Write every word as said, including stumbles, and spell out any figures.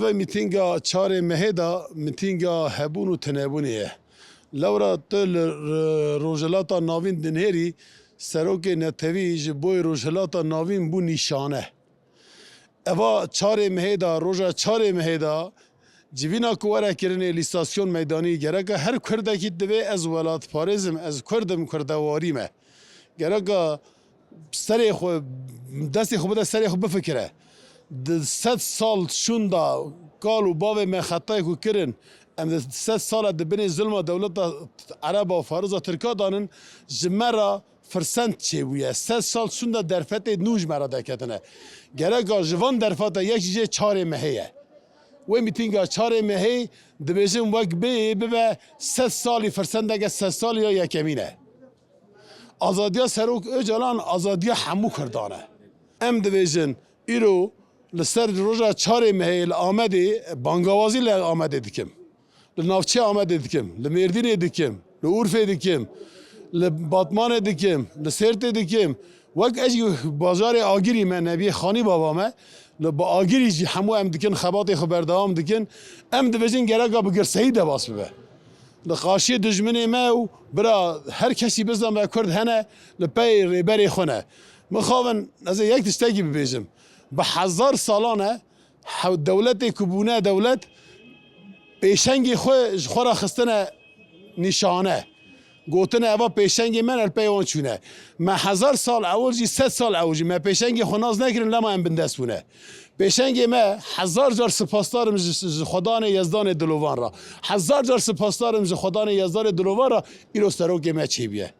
Vê mîtînga çarê mehê de mîtînga hebûn û tinebûnê ye. Lewra tu li r-, Rojhilata Navîn dinêrî, serokê netewî ji bo Rojhilata Navîn bû nîşane. Eva çarê mehê de, roja çarê mehê de civîna ku were kirinê lîstasyon meydanî, gereka her Kurdekî divê ez welatparêz im, ez Kurd im, Kurdewarî me. Gereka serê xwe, destê xwe bide serê xwe bifikire. Di sed sal şûnda kal û bavê me xetayê ku kirin, em di sed sala di binê zulma dewleta Ereba, Fariza, Tirka danin, ji me re firsend çêbûye. Sed sal şûnda derfetê nû ji me re deketine. Gereka ji van derfeta yek jî jê çarê mehê ye. Wê mîtînga çarê mehê dibêjin wek bê bibe sed salî, firsendeke sed salî ya yekemîn e. Azadiya Serok Ocalan azadiya hemû Kurdan e. Em dibêjin îro li ser roja çarê mehê li Amedê bangawazî li Amedê dikim. Li navçeya Amedê dikim, li Mêrdînê dikim, li Urfê dikim, li Batmanê dikim, li Sêrtê dikim. Wek ez jî bajarê Agirî me, Nebiyê Xanî bava me, li bi Agirî jî hemû em dikin, xebatê xwe berdewam dikin. Em dibêjin gereka bi girseyî debas bibe. Li qarşiyê dijminê me û bira her kesî bizan me Kurd hene, li pey rêberê xwe ne. Mixabin ez ê yek tiştekî bibêjim. Bi hezar salan e, hew-, dewletê ku bûne dewlet, pêşengê xwe ji xwe re xistine nîşane. Gotine, eva pêşengê me ne, li pey wan çûne. Me hezar sal ewil jî, sed sal ewil jî me pêşengê xwe nas nekirin, lema em bindest bûne. Pêşengê me, hezar car sipasdar im ji, ji Xwedanê Yezdanê Dilovan re. Hezar car sipasdar im ji Xwedanê Yezdanê Dilovan re, îro serokê me çêbûye.